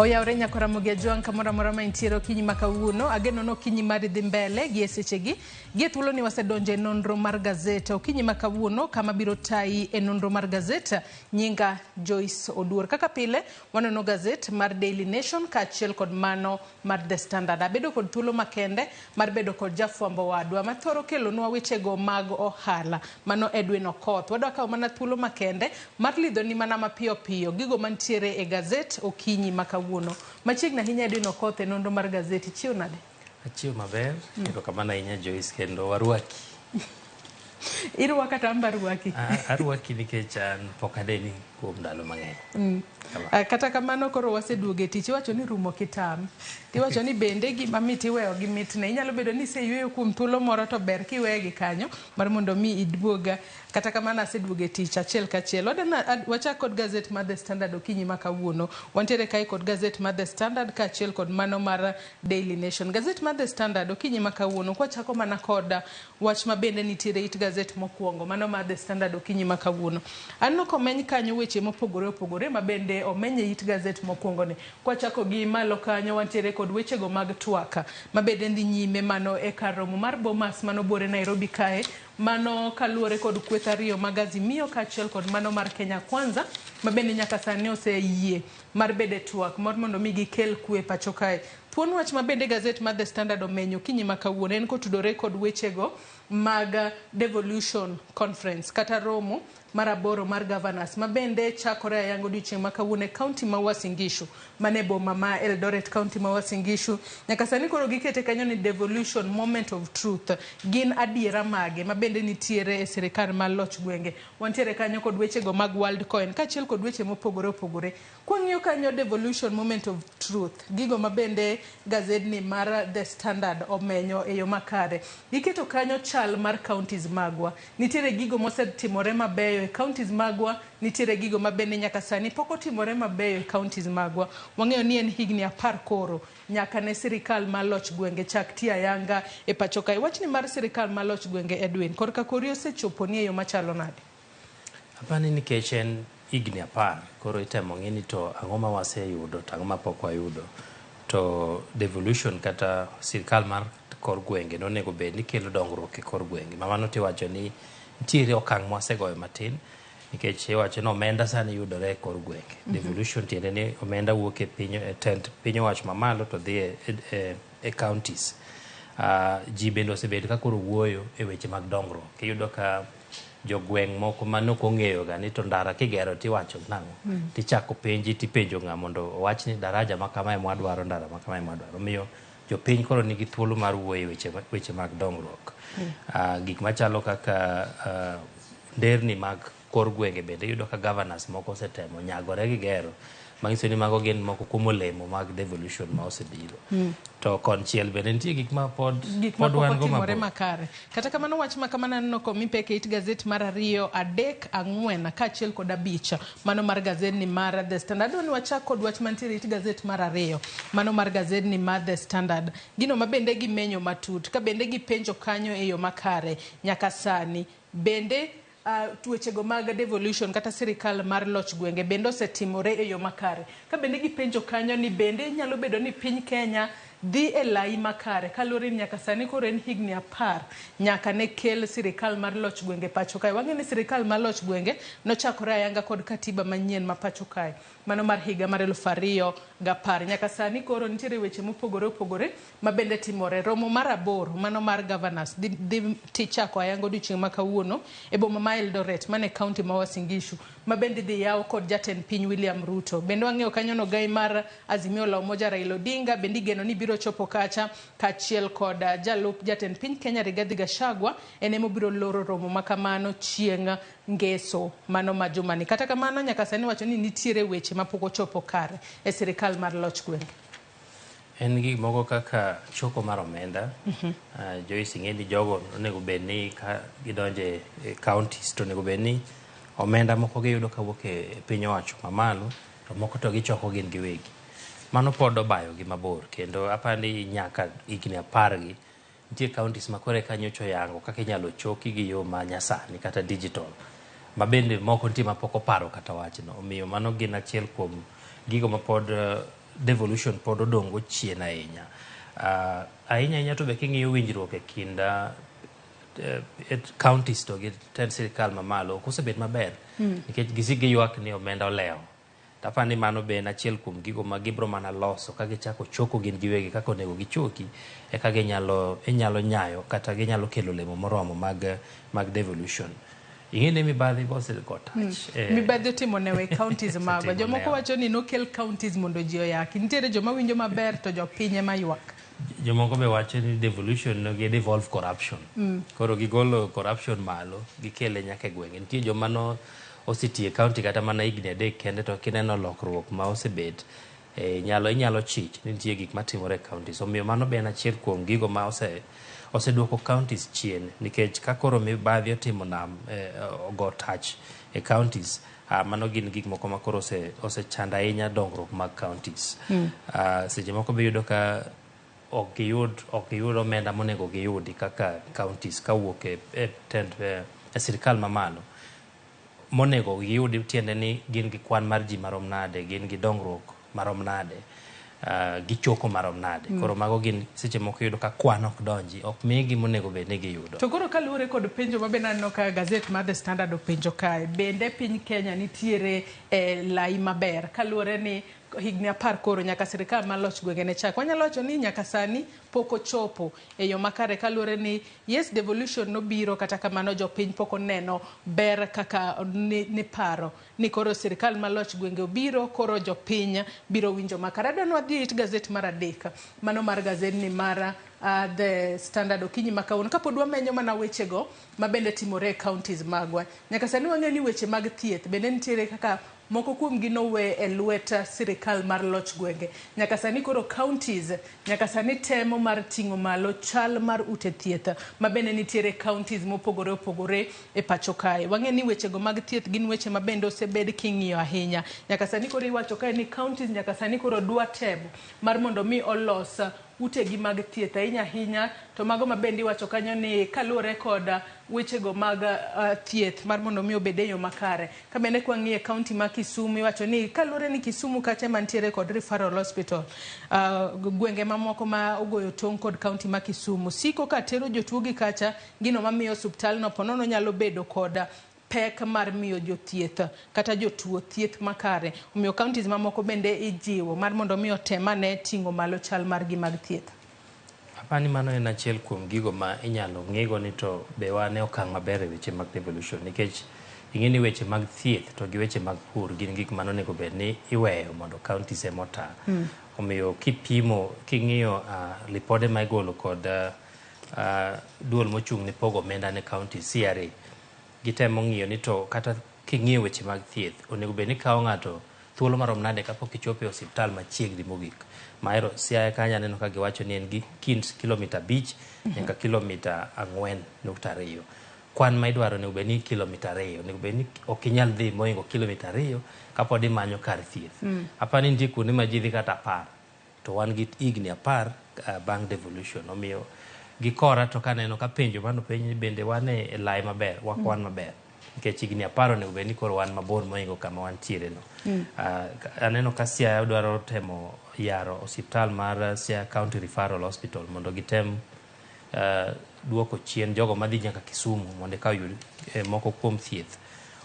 Oyawre nyako Ramogi Ajwang' kamoro amora ma intiere okinyi ma kawuono. Ageno ni okinyi mari dhi mbele gi e sechegi. Gi e thuoloni wasedonjo e nonro mar gazet. Okinyi ma kawuono kama biro tayi e nonro mar gazet nyinga Joyce Oduor. Kaka pile wanono gazet mar Daily Nation kaachiel kod mano mar The Standard. Abedo kod thuolo makende mar bedo kod jafwambo wadwa mathoro kelonwa wechego mag ohala. Mano Edwin Okoth. Wadwa kawo mana thuolo makende mar lidhoni mana mapiyo piyo gigo mantiere e gazet okinyi ma kawuono. Machiegni ahinya Edwin Okoth e nonro mar gazet. Ichiew nade? Achiew maber. Erokamano ahinya Joyce kendo warwaki. Irwaka to an be arwaki. Arwaki nikech an pok aneni kuom ndalo mang'eny. Kata kamano koro waseduogo e tich. Iwacho ni rumo kitam. Tiwacho ni bende gima mit iweyo gi mitne. Inyalo bedo ni iseyweyo kuom thuolo moro to ber kiweye gi kanyo mar mondo mi iduog. Kata kamano aseduogo e tich achiel kachiel. Wachak kod gazet mar The Standard okinyi ma kawuono. Wantiere kae kod gazet mar The Standard kaachiel kod mano mar Daily Nation. Gazet mar The Standard okinyi ma kawuono kwachako mana kod wach ma bende nitiere it gazet mokwongo mano mar The Standard okinyi ma kawuono. Aneno komeny kanyo weche mopogore opogore ma bende omeny e it gazet mokwongo ni. Kwachako gi malo kanyo wantiere kod wechego mag twak ma bende dhi nyime mano e kar romo mar Bomas mano buore Nairobi kae. Mano kaluwore kod kweth ariyo mag Azimio kaachiel kod mano mar Kenya Kwanza ma bende nyaka sani oseyie mar bedo e twak mar mondo mi gikel kwe pacho kae. Thuon wach ma bende gazet mar The Standard omenyo okinyi ma kawuono en kotudore kod wechego mag devolution conference kata romo mar aboro mar governors ma bende chakore ayanga odiochieng' ma kawuono e county ma Uasin Gishu mane boma ma Eldoret county ma Uasin Gishu. Nyaka sani koro gikete kanyo ni devolution moment of truth. Gin adiera mage ma bende nitiere e sirikal mar loch gwenge. Wantiere kanyo kod wechego mag World Coin kaachiel kod weche mopogore opogore. Kwang'iyo kanyo devolution moment of truth, gigo ma bende gazedni mar The Standard omenyo e yo makare. Giketo kanyo chal mar counties magwa. Nitiere gigo mosetimore mabeyo e counties magwa, nitiere gigo ma bende nyaka sani pok otimore mabeyo e counties magwa. Wang'eyo ni en higni 10 koro nyaka ne sirikal mar loch gwenge chak tiyo ayanga e pacho kae. Wachni mar sirikal mar loch gwenge Edwin, korka kori osechoponi e yo machalo nade? Apani nikech en higni 10 koro itemo ng'i ni to ang'o ma waseyudo to ang'o ma pok wayudo. To devolution kata sirikal mar kor gwenge nonego bed ni kelo dongruok e kor gwenge. Ma mano tiwacho ni nitiere okang' mwasegoyo matin nikech iwacho ni omenda sani yudore e kor gwenge. Devolution tiende ni omenda wuok e piny, e tend piny owacho mamalo to dhi e counties. Ji bende osebedo ka koro wuoyo e weche mag dongruok. Iyudo ka jogweng' moko mane ok ong'eyo ga ni to ndara kigero tiwacho nang'o. Tichako penji tipenjo ng'a mondo owach ni daraja ma kama ema wadwaro, ndara ma kama ema wadwaro. Omiyo jopiny koro nigi thuolo mar wuoyo e weche mag dongruok. Gik machalo kaka nderni mag kor gwenge bende iyudo ka governors moko osetemo nyagore gi gero manyiso ni mago gin moko kuom olemo mag devolution ma osebiro. To konchiel bende nitie gik ma pod gik ma pod pok wan go otimore mabor. makare. Kata kamano wach ma kamano aneno komi pek e it gazet mar 2, 3, 4 kaachiel kod 5 mano mar gazedni mar The Standard. Adwa ni wachak kod wach mantiere e it gazet mar 2 mano mar gazedni mar The Standard. Gino ma bende gimenyo matut ka bende gipenjo kanyo e yo makare nyaka sani bende tuochego mag devolution kata sirikal mar loch gwenge bende osetimore e yo makare. Ka bende gipenjo kanyo ni bende nyalo bedo ni piny Kenya dhi e lai makare kaluwore ni nyaka sani koro en higni 10 nyaka ne kel sirikal mar loch gwenge pacho kae. Wang'eyo ni sirikal mar loch gwenge nochakore ayanga kod katiba manyien ma pacho kae mano mar higa mar 2010. Nyaka sani koro nitiere weche mopogore opogore ma bende timore. Romo mar 8 mano mar governors dhi tichako ayanga odiochieng' ma kawuono e boma ma Eldoret mane county ma Uasin Gishu ma bende idhi yaw kod jatend piny William Ruto. Bende wang'eyo kanyo no gai mar Azimio la Umoja Raila Odinga bende igeno ni biro chopo kacha kaachiel kod jalup jatend piny Kenya Rigathi Gachagua en ema obiro loro romo ma kamano chieng' ngeso mano ma jumani. Kata kamano nyaka sani wacho ni nitiere weche mapok ochopo kare e sirikal mar loch gwenge. En gik moko kaka choko mar omenda. Joyce ing'e ni jogo onego bed ni ka gidonjo e counties to onego bed ni omenda moko giyudo kawuok e piny owacho mamalo to moko to gichoko gin giwegi. Mano pod obayo gi mabor kendo aparo ni nyaka higni 10 gi nitie counties ma koro eka nyocha oyango kaka inyalo choki gi yo ma nyasani kata digital ma bende moko nitie ma pok oparo kata wachno. Omiyo mano gin achiel kuom gigo ma pod devolution pod odong' chien ahinya. Ahinya ahinya to be king'iyo winjruok e kind counties to gi tend sirikal mamalo ok osebet maber nikech gisik giywak ni omenda olewo. Taparo ni mano be en achiel kuom gigo ma gibro mana loso ka gichako choko gin giwegi kaka onego gichoki eka ginyalo inyalo nyayo kata ginyalo kelo olemo moromo mag devolution. Ing'e ni mibadhi be osego tach. Mibadhi otimo newa e counties magwa. Osetimo Jomoko newa. wacho ni nokel counties mondo ji oyaki. Nitiere joma winjo maber to jopiny ema ywak. Jomoko be wacho ni devolution no gi devolve corruption. Koro gigolo corruption malo, gikele nyaka e gwenge. Nitie joma no osetiyo e county kata mana higni 3 kende to kineno lokruok ma osebet inyalo chich ni nitie gik matimore e counties. Omiyo mano be en achiel kuom gigo ma oseduoko counties chien nikech ka koro mibadhi otimo nam ogo tach e counties, mano gin gik moko ma koro osechando ahinya dongruok mag counties. Seche moko be iyudo ka ok giyud omenda monego giyudi kaka counties kawuok e sirikal mamalo. Monego giyudi tiende ni gin gi kwan mar ji marom nade, gin gi dongruok marom nade, gichoko marom nade. Koro mago gin seche moko iyudo ka kwan ok donji, ok migi monego bed ni giyudo. To koro kaluwore kod penjo ma bende aneno ka gazet mar The Standard openjo kae, bende piny Kenya nitiere e lai maber kaluwore ni higni 10 koro nyaka sirikal mar loch gwenge ne chak. Wanyalo wacho ni nyaka sani pok ochopo e yo makare kaluwore ni yes, devolution nobiro, kata kamano jopiny pok oneno ber kaka ni paro ni koro sirikal mar loch gwenge obiro, koro jopiny biro winjo makare. Adwa ni wadhi it gazet mar adek, mano mar gazetni mar The Standard okinyi ma kawuono kapod wamenyo mana wechego mabende timore e counties magwa. Nyaka sani wang'eyo ni weche mag thieth bende nitiere kaka moko kuomgi nowe e lwet sirikal mar loch gwenge. Nyaka sani koro counties nyaka sani temo mar ting'o malo chal mar ute thieth mabende nitiere counties mopogore opogore e pacho kae. Wang'e ni wechego mag thieth gin weche mabende osebed king'iyo ahinya. Nyaka sani koro iwacho kae ni counties nyaka sani koro dwa temo mar mondo mi olos utegi mag thieth ahinya ahinya, to mago mabende iwacho kanyo ni kaluwore kod wechego mag thieth mar mondo mi obed e yo makare. Ka bende kwang'iyo e county ma Kisumu, iwacho ni kaluwore ni Kisumu kacha ema nitiere kod referral hospital, gwenge mamoko ma ogoyo tong' kod county ma Kisumu siko ka tero jotuo gi kacha, gino mamiyo osiptal no ponono nyalo bedo kod pek mar miyo jothieth kata jotuo thieth makare. Omiyo counties mamoko bende ijiwo mar mondo mi otem ane ting'o malo chal margi mag thieth. Apani mano en achiel kuom gigo ma inyalo ng'igo ni to be wan e okang' maber e weche mag devolution, nikech ing'e ni weche mag thieth to gi weche mag pur gin gik mane onego bed ni iweyo mondo counties ema ota. Omiyo kipimo king'iyo lipode ma igolo kod duol mochung' ne pogo omenda ne counties, CRA, gitemo ng'iyo ni to kata king'iyo weche mag thieth onego bed ni kawo ng'ato thuolo marom nade kapok ichopo e osiptal machiegni mogik. Mahero Siaya kanyo aneno ka giwacho ni en gi kind kilomita 5 nyaka kilomita 4.2. Kwan ma idwaro onego bed ni kilomita 2, onego bed ni ok inyal dhi mohingo kilomita 2 kapod imanyo kar thieth. Apani nitie kuonde ma ji dhi kata 10 to wan gi higni 10 bang' devolution. Omiyo gikora to kaneno ka penjo manopenj ni bende wan e lai maber, wakwan maber nikech higni 10 onego bed ni koro wan mabor mohingo kama wantiere no. Aneno ka Siaya dwaro temo yaro osiptal mar Siaya County Referral Hospital mondo gitem duoko chien jogo madhi nyaka Kisumu mondo eka oyud moko kuom thieth.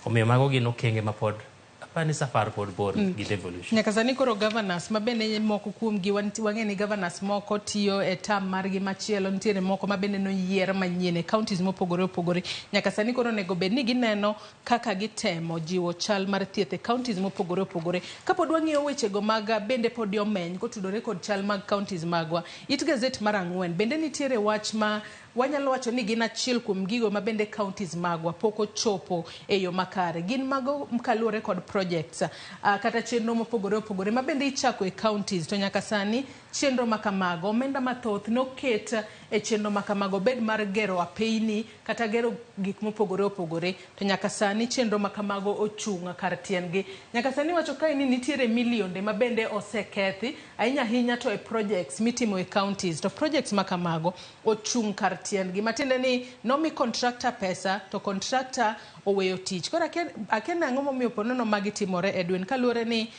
Omiyo mago gin okenge mapod apani safar pod bor gi devolution. Nyaka sani koro governors ma bende moko kuom gi wang'e ni governors moko tiyo e term margi machielo, nitiere moko ma bende noyier manyien e counties mopogore opogore. Nyaka sani koro onego bed ni gineno kaka gitemo jiwo chal mar thieth e counties mopogore opogore. Kapod wang'iyo wechego mag bende pod omeny kotudore kod chal mag counties magwa. It gazet mar 4 bende nitiere wach ma wanyalo wacho ni gin achiel kuom gigo ma bende counties magwa pok ochopo e yo makare. Gin mago kaluwore kod projects kata chenro mopogore opogore ma bende ichako e counties, to nyaka sani chenro makamago omenda mathoth noket e chenro makamago, bed mar gero apeyni kata gero gik mopogore opogore, to nyaka sani chenro makamago ochung' kar tiendgi. Nyaka sani wacho kae ni nitiere milionde ma bende osekethi ahinya ahinya to e projects mitimo e counties, to projects makamago ochung' kar tiendgi, matiende ni nomi contractor pesa to contractor oweyo tich. Koro akia ni ang'o momiyo ponono magi timore, Edwin, kaluwore ni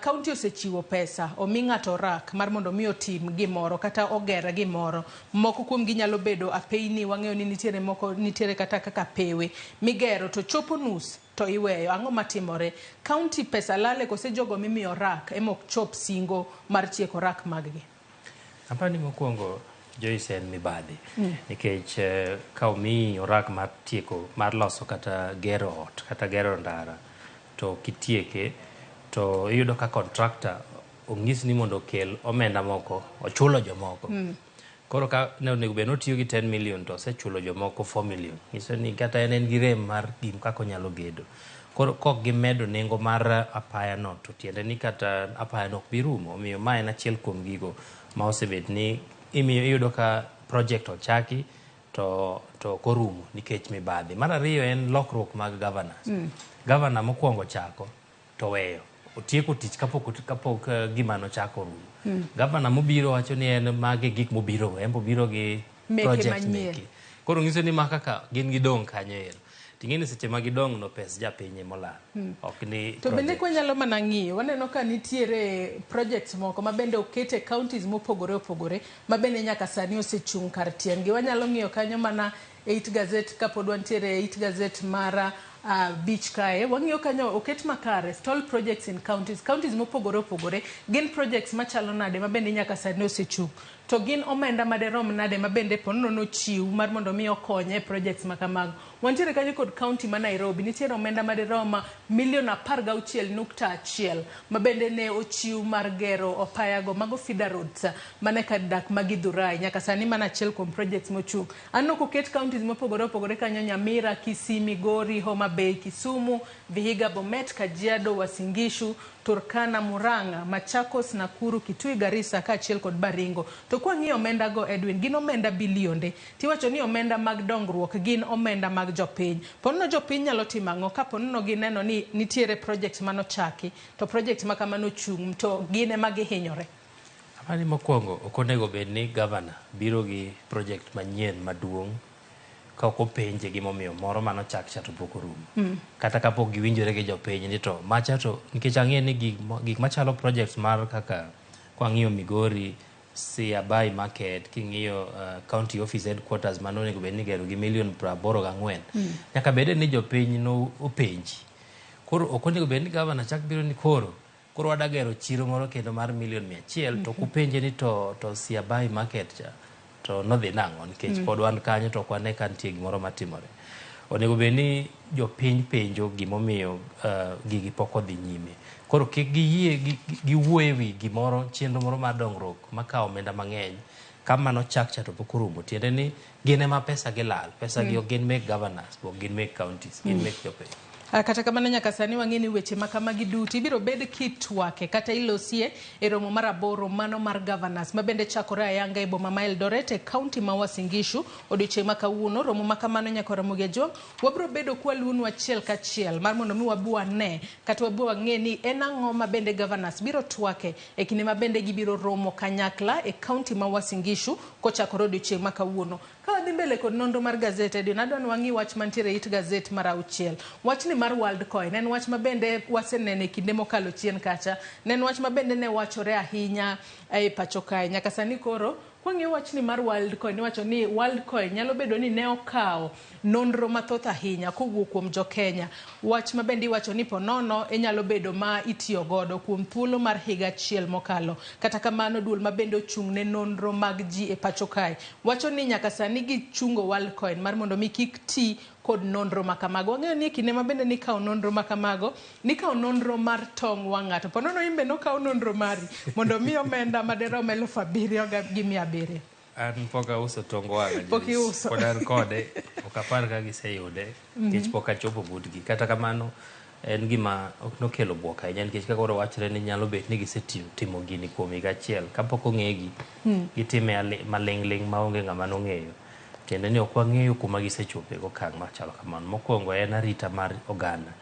County osechiwo pesa, omi ng'ato rak mar mondo mi otim gimoro kata oger gimoro. Moko kuom gi nyalo bedo apeyni, wang'eyo ni nitiere moko, nitiere kata kaka pewe migero to chopo nus to iweyo. Ang'o matimore? County pesa lale kose jogo mimiyo rak ema ok chop singo mar tieko rak mag gi? Aparo ni mokwongo Joyce en mibadhi nikech ka omiyi orak mar tieko mar loso kata gero ot kata gero ndara to kitieke to iyudo ka contractor onyis ni mondo okel omenda moko ochulo jomoko. Koro ka ne onego bed ni otiyo gi 10 million to osechulo jomoko 4 million. Nyiso ni kata en gi rem mar gim kaka onyalo gedo. Koro kok gimedo nengo mar apaya no to tiende ni kata apaya no ok bi rumo. Omiyo ma en achiel kuom gigo ma osebet ni imiyo iyudo ka project ochaki to ok orumo nikech mibadhi. Mar ariyo en lokruok mag governors. Governor mokwongo chako to weyo. Otieko tich kapok gima nochako orumo. Governor mobiro wacho ni en magi gik mobiro, en bobiro gi project meke. Koro nyiso ni ma kaka gin gidong' kanyo ero. Ting'e ni seche ma gidong' no pes japiny emolal. Ok ni To bende kwanyalo mana ng'iyo, waneno ka nitiere projects moko ma bende oket e counties mopogore opogore ma bende nyaka sani osechung' kar tiendgi. Wanyalo ng'iyo kanyo mana e it gazet kapod wantiere e it gazet mar beach kae. Wang'iyo kanyo oket makare stall projects in counties. Counties mopogore opogore gin projects machalo nade ma bende nyaka sani osechung'. To gin omenda maderom nade ma bende ponono nochiw mar mondo mi okony e projects ma kamago. Wantiere kanyo kod county ma Nairobi, nitiere omenda maderom milion 16.1 ma bende ne ochiw mar gero opayago mago feeder roads mane kar dak ma Githurai. Nyaka sani mana achiel kuom projects mochung'. Aneno koket counties mopogore opogore kanyo: Nyamira, Kisii, Migori, Homa Bay, Kisumu, Vihiga, Bomet, Kajiado, Uasin Gishu, Turkana, Murang'a, Machakos, Nakuru, Kitui, Garissa kaachiel kod Baringo. To kwang'iyo omenda go Edwin, gin omenda bilionde. Tiwacho ni omenda mag dongruok gin omenda mag jopiny. Ponono jopiny nyalo timo ang'o ka ponono gineno ni nitiere project manochaki to project ma kamano ochung' to gin ema gihinyore? Apani mokwongo ok onego bed ni governor biro gi project manyien maduong' ka ok openje gimomiyo moro manochak cha to pok orumo. Kata kapok giwinjore gi jopiny ni to macha to nikech ang'e ni gik machalo projects mar kaka kwang'iyo Migori, Siabai Market, king'iyo county office headquarters mano onego bed ni igero gi milion 84. Nyaka bede ni jopiny no openji. Koro ok onego bed ni governor chak biro ni koro wada gero chiro moro kendo mar milion 100 to kupenje ni to Siabai Market cha to nodhi nang'o nikech pod wan kanyo to ok wane ka nitie gimoro matimore. Onego bed ni jopiny penjo gimomiyo gigi pok odhi nyime. Koro kik giyie giwuo e wi gimoro chenro moro mar dongruok makawo omenda mang'eny ka mano chak cha to pok orumo. Tiende ni gin ema pesa gi lal. Pesa gi ok gin mek governors, ok gin mek counties, gin mek jopiny. Kata kamano nyaka sani wang'e ni weche ma kamagi duto ibiro bed kitwake kata ilosie e romo mar 8 mano mar governors ma bende chakore ayanga e boma ma Eldoret e county ma Uasin Gishu odiochieng' ma kawuono. Romo ma kamano nyaka Ramogi Ajwang' wabiro bedo kwaluonu achiel kachiel mar mondo mi wabi wane kata wabi wang'e ni en ang'o ma bende governors biro twake e kinde ma bende gibiro romo kanyakla e county ma Uasin Gishu kochakore odiochieng' ma kawuono. Ka wadhi mbele kod nonro mar gazet, Edwin, adwa ni wang'i wach mantiere e it gazet mar 6. Wachni mar Worldcoin en wach ma bende waseneno e kinde mokalo chien kacha. Ne en wach ma bende ne wachore ahinya e pacho kae. Nyaka sani koro, kwang'iyo wachni mar Worldcoin, iwacho ni Worldcoin nyalo bedo ni ne okawo nonro mathoth ahinya kowuok kuom jo Kenya. Wach ma bende iwacho ni ponono inyalo bedo ma itiyo godo kuom thuolo mar higa achiel mokalo. Kata kamano duol ma bende ochung' ne nonro mag ji e pacho kae wacho ni nyaka sani gichungo Worldcoin mar mondo mi kik ti kod nonro ma kamago. Wang'eyo ni e kinde ma bende nikawo nonro ma kamago, nikawo nonro mar tong' wang' ng'ato. Ponono in be nokaw nonro mari mondo mi omenda maderom 7,700. An pok auso tong wang'a. Pok iuso. Pod an kode, ok apar ka giseyude nikech pok achopo butgi. Kata kamano en gima ok nokelo buok ahinya nikech kaka koro wachre ni nyalo bet ni gisetimo gini kuom higa achiel kapok ong'egi gitime maling'ling' maonge ng'ama nong'eyo. Tiende ni ok wang'eyo kuma gisechope gokang' machalo kamano. Mokwongo en arita mar oganda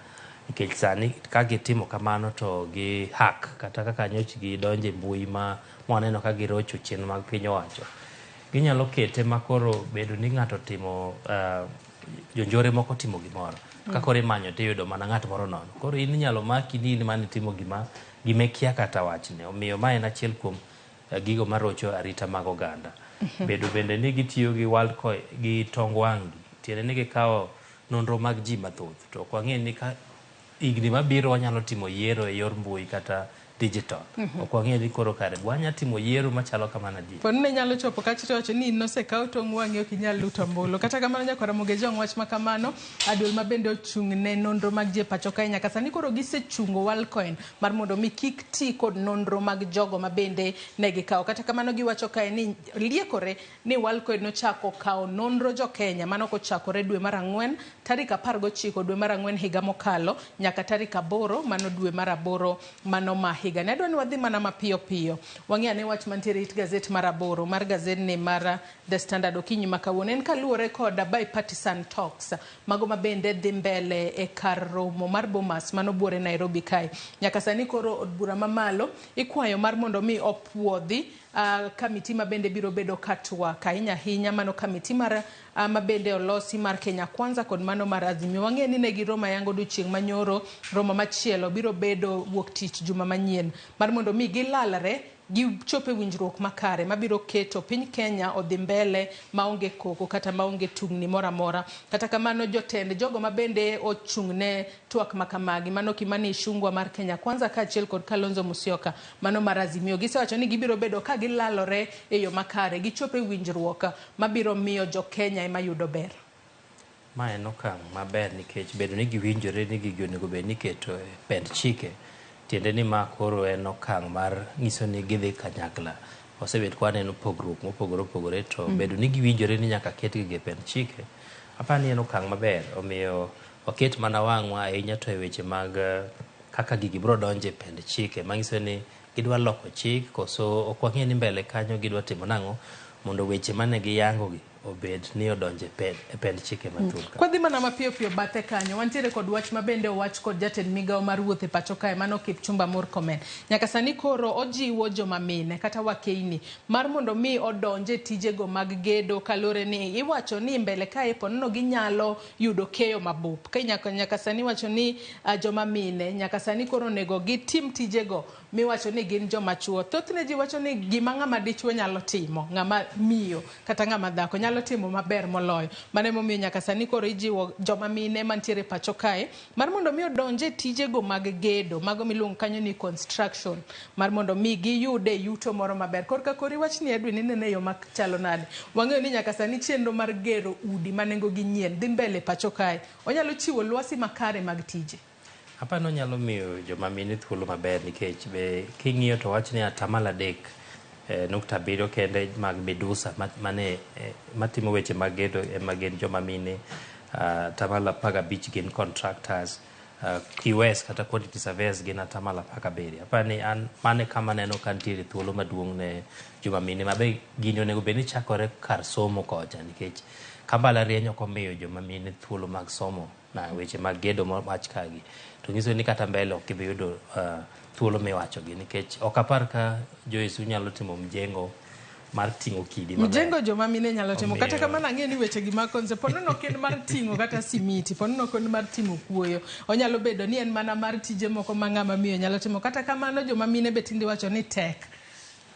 nikech sani ka gitimo kamano to gi hack kata kaka nyocha gidonjo e mbui ma waneno ka girocho chenro mag piny owacho. Ginyalo kete makoro bedo ni ng'ato timo jonjore moko timo gimoro. Ka koro imanyo tiyudo mana ng'at moro nono. Koro in inyalo maki ni in mane itimo gima Gima ikia kata wachne. Omiyo ma en achiel kuom gigo marocho arita mag oganda. Bedo bende ni gitiyo gi Worldcoin gi tong wang' gi, tiende ni gikawo nonro mag ji mathoth. To ok wang'e ni ka higni mabiro wanyalo timo yiero e yor mbui kata digital. Ok wang'e ni koro kare wanya timo yiero machalo kamano adier. Pod ne nyalo chopo kacha to wacho ni in nosekaw tong' wang'i ok inyal luto ombulu. Kata kamano nyakwar Ramogi Ojwang' wach ma kamano, duol ma bende ochung' ne nonro mag ji e pacho kae nyaka sani koro gisechungo Worldcoin mar mondo mi kik ti kod nonro mag jogo ma bende ne gikawo. Kata kamano giwacho kae ni liekore ni Worldcoin nochako kawo nonro jo Kenya mano kochakore dwe mar ang'wen tarik 19 dwe mar ang'wen higa mokalo nyaka tarik 8 mano dwe mar aboro mano ma higa. Ne adwa ni wadhi mana mapiyo piyo. Wang'i ane wach mantiere it gazet mar 8 mar gazet ni mar The Standard okinyi ma kawuono. En kaluwore kod bipartisan talks mago ma bende dhi mbele e kar romo mar Bomas mano buore Nairobi kae. Nyaka sani koro od bura mamalo ikwayo mar mondo mi opuodhi kamiti ma bende biro bedo ka twak ahinya ahinya mano kamiti mar ma bende olosi mar Kenya Kwanza kod mano mar Azimio. Wang'e ni ne giromo ayanga odiochieng' manyoro, romo machielo biro bedo wuok tich juma manyien mar mondo mi gilalre gichop e winjruok makare mabiro keto piny Kenya odhi mbele maonge koko kata maonge tungni moro amora. Kata kamano jotend jogo ma bende ochung' ne twak makamagi mano Kimani Ichung'wa mar Kenya Kwanza kaachiel kod Kalonzo Musyoka mano mar Azimio gisewacho ni gibiro bedo ka gilalore e yo makare gichop e winjruok mabiro miyo jo Kenya ema yudo ber. Ma en okang' maber nikech bedo ni giwinjore ni gigi onego bed ni iketo e pend chike, tiende ni ma koro en okang' mar nyiso ni gidhi kanyakla. Wasebet ka waneno pogruok mopogore opogore to bedo ni giwinjore ni nyaka ket gigi e pend chike, aparo ni en okang' maber. Omiyo waket mana wang'wa ahinya to e weche mag kaka gigi biro donjo e pend chike manyiso ni gidwa loko chik koso ok wang'e ni mbele kanyo gidwa timo nang'o mondo weche mane giyango gi obed ni odonjo e pend chike mathoth. Kwadhi mana mapiyo piyo bathe kanyo, wantiere kod wach ma bende owach kod jatend migawo mar wuoth e pacho kae mano Kipchumba Murkomen. Nyaka sani koro ojiwo joma mine kata wakeini mar mondo mi odonj e tijego mag gedo kaluwore ni iwacho ni mbele kae ponono ginyalo yudo keyo mabup. Ka nyaka sani iwacho ni joma mine nyaka sani koro onego gitim tijego miwacho ni gin joma chuo. Thothne ji wacho ni gima ng'ama dichuo nyalo timo, ng'ama miyo kata ng'ama dhako nyalo timo maber moloyo. Mano emomiyo nyaka sani koro ijiwo joma mine mantiere pacho kae mar mondo mi odonj e tijego mag gedo, mago miluongo kanyo ni construction, mar mondo mi giyude yuto moro maber. Korka kori wachni Edwin inene e yo machalo nade? Wang'eyo ni nyaka sani chenro mar gero udi ma nengo gi nyien dhi mbele pacho kae. Onyalo chiwo lwasi makare mag tije. Aparo onyalo miyo joma mine thuolo maber nikech be king'iyo to wach ni atamalo 3.7 kende mag midusa mane matimo weche mag gedo ema gin joma mine, atamalo 15 gin contractors, QS kata quantity surveyors gin atamalo 17. Aparo ni an mano e kama aneno ka nitiere thuolo maduong' ne joma mine ma be gini onego bed ni chakore kar somo kocha nikech ka mbalariany ok omiyo joma mine thuolo mag somo na weche mag gedo mowach kagi to nyiso ni kata mbele ok gibi yudo thuolo miwachogi nikech ok apar ka Joyce unyalo timo mjengo mar ting'o kidi maber. Mjengo joma mine nyalo timo. Kata kamano ang'e ni weche gi mag konse ponono ok en mar ting'o kata simiti, ponono ok en mar ting'o kuoyo. Onyalo bedo ni en mana mar tije moko ma ng'ama miyo nyalo timo. Kata kamano joma mine be tinde wacho ni tek.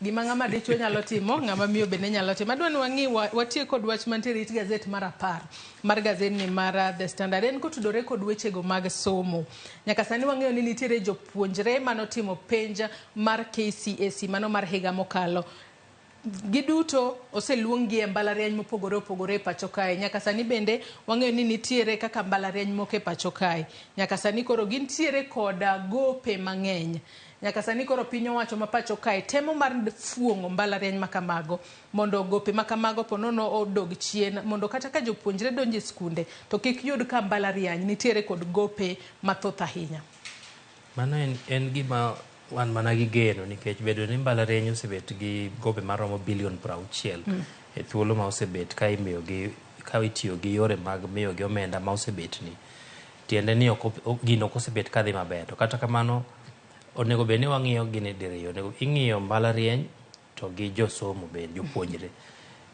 Gima ng'ama dichuo nyalo timo, ng'ama miyo bende nyalo timo. Adwa ni wang'i watiek kod wach mantiere it gazet mar 10 mar gazet ni mar The Standard. En kotudore kod wechego mag somo. Nyaka sani wang'eyo ni nitiere jopuonjre manotimo penj mar KCSE mano mar higa mokalo. Giduto oseluong gi e mbalariany mopogore opogore e pacho kae. Nyaka sani bende wang'eyo ni nitiere kaka mbalariany moko e pacho kae. Nyaka sani koro gintiere koda gope mang'eny. Nyaka sani koro piny owacho ma pacho kae temo mar fuong'o mbalariany makamago mondo gope makamago ponono odog chien mondo kata ka jopuonjre donjo e skunde to kik yud ka mbalariany nitiere kod gope mathoth ahinya. Mano en gima wan mana gi geno nikech bedo ni mbalariany osebet gi gope maromo bilion 60 e thuolo ma osebet ka imiyogi ka itiyo gi yore mag miyogi omenda ma osebetni, tiende ni gino ok osebet kadhi maber. To kata kamano onego bed ni wang'iyo gini diriyo. Onego ing'iyo mbalariany to gi josomo bende, jopuonjre.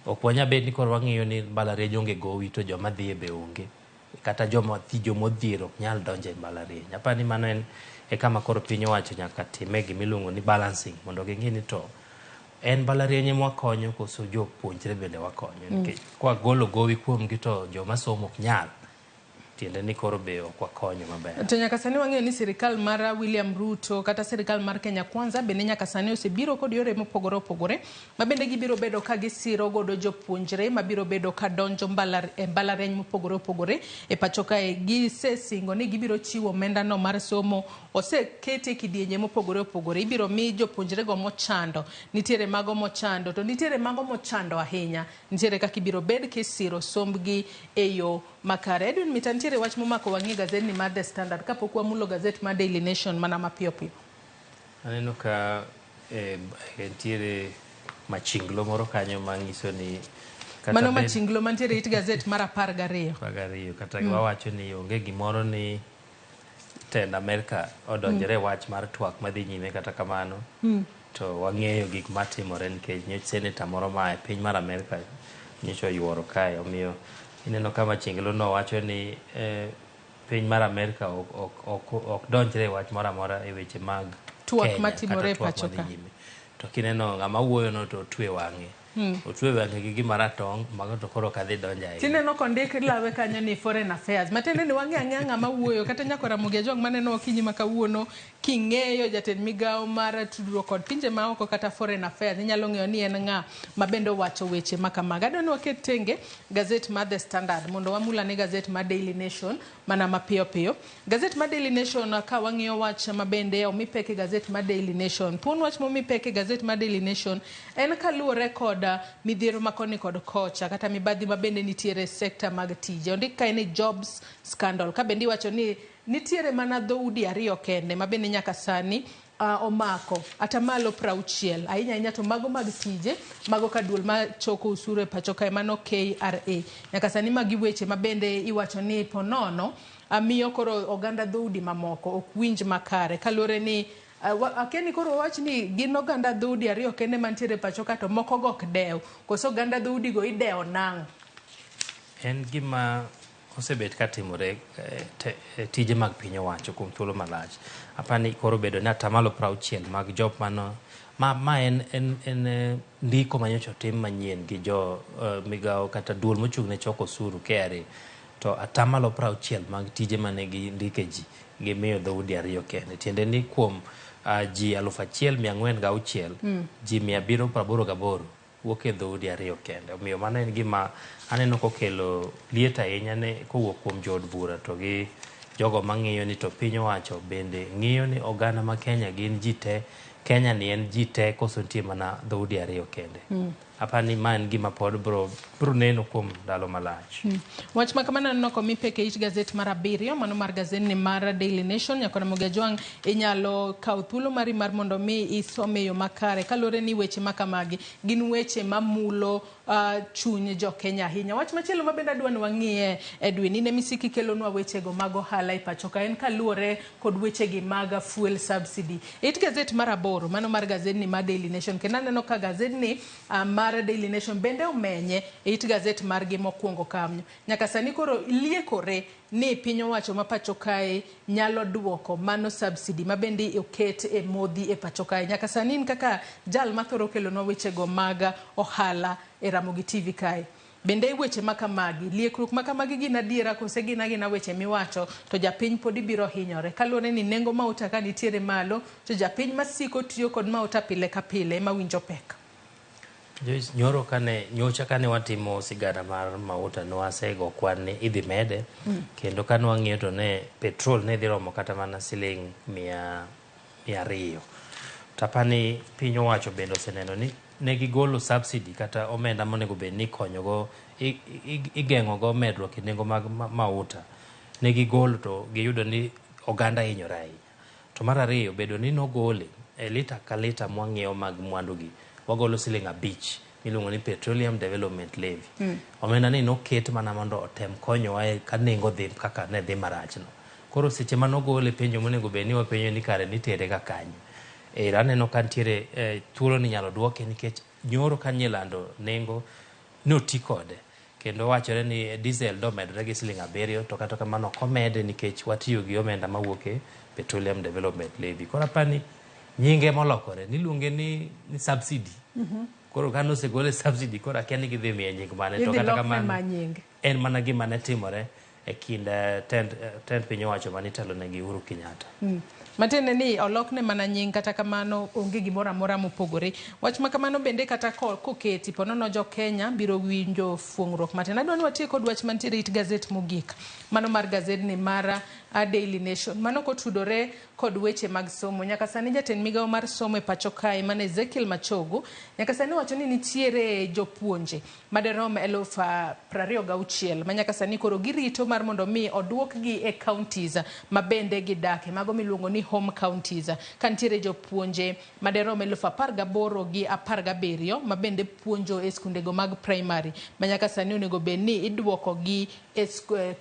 Ok wanyal bet ni koro wang'iyo ni mbalariany onge gowi to joma dhiye be onge. Kata joma jomodhier ok nyal donjo e mbalariany. Apani mano en e kama koro piny owacho nyaka time gimiluongo ni balancing mondo ging'i ni to en mbalariany ema wakonyo koso jopuonjre bende wakonyo. Nikech kwagolo gowi kuomgi to joma somo ok nyal. Tiende ni koro be ok wakonyo maber. To nyaka sani wang'eyo ni sirikal mar William Ruto kata sirikal mar Kenya Kwanza bende nyaka sani osebiro kod yore mopogore opogore ma bende gibiro bedo ka gisiro godo jopuonjre mabiro bedo ka donjo e mbalariany mopogore opogore e pacho kae. Gisesingo ni gibiro chiwo omenda no mar somo, osekete e kidienje mopogore opogore. Ibiro mi jopuonjre go mochando, nitiere mago mochando to nitiere mago mochando ahinya. Nitiere kaka ibiro bed kisiro sombgi e yo makare. Edwin Mita, nitiere wach momako wang'i e gazetni mar The Standard kapok wamulo gazet mar Daily Nation mana mapiyo piyo. Aneno ka nitiere machinglo moro kanyo manyiso ni kata Mano machinglo mantiere it gazet mar 12. 12 kata wawacho ni onge gimoro ni tend Amerka odonjore wach mar twak madhi nyime kata kamano to wang'eyo gik matimore nikech nyocha seneta moro ma e piny mar Amerka nyocha oyuoro kae omiyo ineno ka machinglo no wacho ni piny mar Amerka ok donjre e wach moro amora e weche mag twak matimore e pacho ka. To kineno ng'ama wuoyo no to otwe wang'e. Otwe wang'e gi gima ratong' mago to koro ok adhi donjo ahinya. Tineno kondik lawe kanyo ni foreign affairs. Matiende ni wang'e ang'eya ng'ama wuoyo kata nyako Ramogi Ajwang' maneno okinyi ma kawuono king'eyo jatend migawo mar tudruok kod pinje maoko kata foreign affairs inyalo ng'eyo ni en ng'a ma bende owacho weche ma kamago. Adwa ni waket tenge gazet mar The Standard mondo wamul ane gazet mar Daily Nation mana mapiyo piyo. Gazet mar Daily Nation ka wang'iyo wach ma bende omi pek e gazet mar Daily Nation. Thuon wach momi pek e gazet mar Daily Nation en kaluwore kod midhiero ma koni kod kocha kata mibadhi ma bende nitiere e sekta mag tije. Ondik kae ni jobs scandal ka bende iwacho ni nitiere mana dhoudi ariyo kende ma bende nyaka sani omako atamalo 60 ahinya ahinya to mago mag tije mago ka duol machoko usuru e pacho kae mano KRA. Nyaka sani magi weche ma bende iwacho ni ponono miyo koro oganda dhoudi mamoko ok winj makare kaluwore ni akia ni koro wawach ni gin oganda dhoudi ariyo kende mantiere e pacho ka to moko go ok dew koso oganda dhoudi go idewo nang'o? En gima osebet katimore tije mag piny owacho kuom thuolo malach. Apani koro bedo ni atamalo 60 mag job mano ma en ndiko manyocha otim manyien gi jo migawo kata duol mochung' ne choko osuru KRA to atamalo 60 mag tije mane gindike ji gimiyo dhoudi ariyo kende. Tiende ni kuom ji 1406 ji 788 wuok e dhoudi ariyo kende. Omiyo mano en gima aneno kokelo liet ahinya ne kowuok kuom jood bura to gi jogo mang'iyo ni to piny owacho bende ng'iyo ni oganda ma Kenya gin ji te, Kenya ni en ji te koso nitie mana dhoudi ariyo kende. Apani ma en gima pod bro neno kuom ndalo malach. Wach ma kamano aneno komi pek e it gazet mar 7 mano mar gazetni mar Daily Nation. Nyakora Ramogi Ajwang' inyalo kawo thuolo mari mar mondo mi isome e yo makare kaluwore ni weche ma kamagi gin weche mamulo chuny jo Kenya ahinya. Wach machielo ma bende adwa ni wang'iye Edwin, in ema isiko ikelonwa wechego mag ohala e pacho ka en kaluwore kod wechegi mag fuel subsidy. It gazet mar 8 mano mar gazetni mar Daily Nation kendo aneno ka gazetni mar Daily Nation bende omenye e it gazet margi mokwongo kanyo. Nyaka sani koro liekore ni piny owacho ma pacho kae nyalo duoko mano subsidy ma bende oket e modhi e pacho kae. Nyaka sani in kaka jal mathoro kelonwa wechego mag ohala e Ramogi TV kae. Bende weche ma kamagi, liekruok ma kamagi gin adiera kose gin agina weche miwacho to japiny pod biro hinyore. Kaluwore ni nengo mauta ka nitiere malo to japiny masiko tiyo kod mauta pile ka pile ema winjo pek. Joyce, nyoro kane nyocha kane watimo sigana mar mauta nwasego kwan ni idhi mede kendo kane wang'iyo to ne petrol ne dhi romo kata mana siling 200. To apani piny owacho bende oseneno ni ne gigolo subsidy kata omenda monego bed ni ikonyogo igeng'ogo medruok e nengo mag mauta. Ne gigolo to giyudo ni oganda hinyore ahinya. To mar ariyo bedo ni nogole e lita ka lita mwang'iewo mag mwandu gi wagolo siling 5 miluongo ni Petroleum Development Levy. Omenda ni noket mana mondo otem konyowa ka nengo dhi kaka ne dhi marachno. Koro seche manogole penjo monego bed ni wapenjo ni kare nitere ga kanye. Ero aneno ka nitiere thuolo ni inyalo duoke nikech nyoro ka nilando nengo noti kode. Kendo wachore ni diesel domedore gi siling 7, to kata kamano ok omede nikech watiyo gi omenda mawuok e Petroleum Development Levy. Koro apani nyinge molokore niluonge ni subsidy. Koro ka nosegole subsidy, koro akia ni gidhi miye nying mane. To Idhi kata lokne kamano ma nying. en mana gima ne timore e kind tend piny owacho mane itelone gi Uhuru Kenyatta. Matiende ni olokne mana nying, kata kamano onge gimoro amora mopogore. Wach ma kamano bende kata koketi ponono jo Kenya biro winjo fuong'ruok matin. Adwa ni watiek kod wach mantiere it gazet mogik. Mano mar gazedni mar Daily Nation. Mano kotudore kod weche mag somo. Nyaka sani jatend migawo mar somo e pacho kae mane Ezekiel Machogu nyaka sani wacho ni nitiere jopuonje maderom 26,000 ma nyaka sani koro girito mar mondo mi oduokgi e counties ma bende gidake, mago miluongo ni home counties, ka nitiere jopuonje maderom 18,017 ma bende puonjo e skundego mag primary ma nyaka sani onego bed ni iduokogi e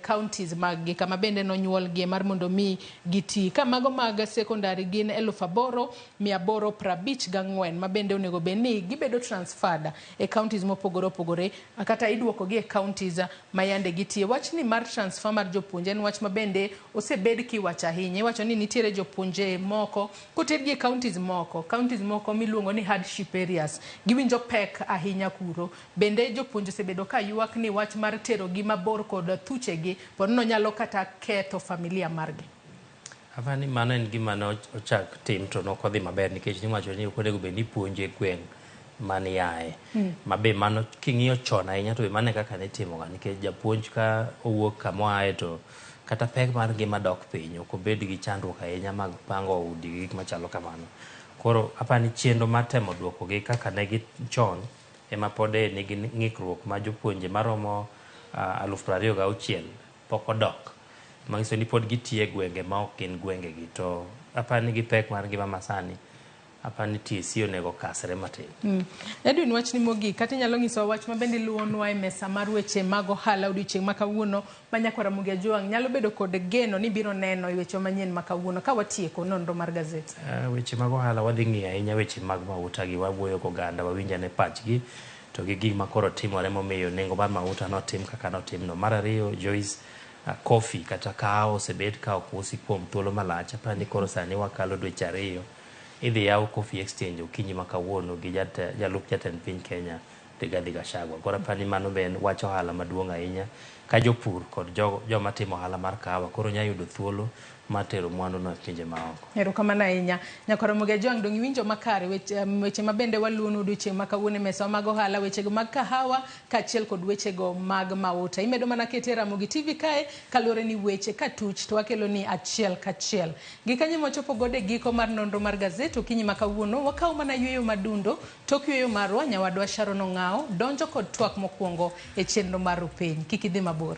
counties mag gi kama bende nonyuolgie mar mondo mi giti. Ka mago mag secondary gin 8,854 ma bende onego bed ni gibedo transferred e counties mopogore opogore kata iduokogi e counties ma yande gitie. Wachni mar transfer mar jopuonje en wach ma bende osebed kiwacho ahinya. Iwacho ni nitiere jopuonje moko kotergi e counties moko miluongo ni hardship areas, giwinjo pek ahinya kuro. Bende jopuonje osebedo ka ywak ni wach mar terogi mabor kod thuchegi pod nyalo kata ketho familia margi. Apani mano en gima ne ochak tim to nok odhi maber, nikech niwacho ni ok onego bed ni ipuonjo e gweng' mane iaye. Ma be mano king'iyo chon ahinya to be mano e kaka nitimoga, nikech japuonj ka owuok kama oaye to kata pek mar ngima dok piny, ok obed gi chandruok ahinya mag pango udi gi gik machalo kamano. Koro apani chenro mar temo duokogi kaka ne gi chon ema pod nigi ng'ikruok ma jopuonje maromo 26,000 pok odok. Manyiso ni pod gitiyo e gwenge ma ok gin gwengegi, to apani gi pek mar ngima masani, apani TSC onego kasre matin. Edwin, wachni mogik, kata inyalo nyisowa wach ma bende iluwonwa e mesa mar weche mag ohala odiochieng' ma kawuono ma nyakwar Ramogi Ajwang' nyalo bedo kod geno ni biro neno e weche manyien ma kawuono ka watieko nonro mar gazet. Weche mag ohala wadhi ng'iyo ahinya weche mag mauta gi, wawuoyo goganda, wawinj ane pachgi to gi gik ma koro timore momiyo nengo mar mauta notim kaka notimno. Mar ariyo, Joyce, coffee kata kahawa osebed ka ok usi kuom thuolo malach. Apani koro sani wakalo dweche 2. Idhi yaw coffee exchange okinyi ma kawuono gi jalup jatend piny Kenya Rigathi Gachagua. Koro apani mano be en wach ohala maduong' ahinya ka jopur kod joma timo ohala mar kahawa koro nyalo yudo thuolo mar tero mwandu no e pinje maoko. Erokamano ahinya. Nyakwar Ramogi Ajwang', dong' iwinjo makare weche ma bende waluwonu odiochieng' ma kawuono e mesa mag ohala, wechego mag kahawa kaachiel kod wechego mag mauta. Imedo mana kete Ramogi TV kae kaluwore ni weche ka tuch to wakelo ni achiel kachiel. Gi kanyo mwachopo godo e giko mar nonro mar gazet okinyi ma kawuono, wakawo mana yueyo madundo, tok yueyo marwa nyawadwa Sharon Ong'ao donjo kod twak mokwongo e chenro mar Rupiny. Kik idhi mabor.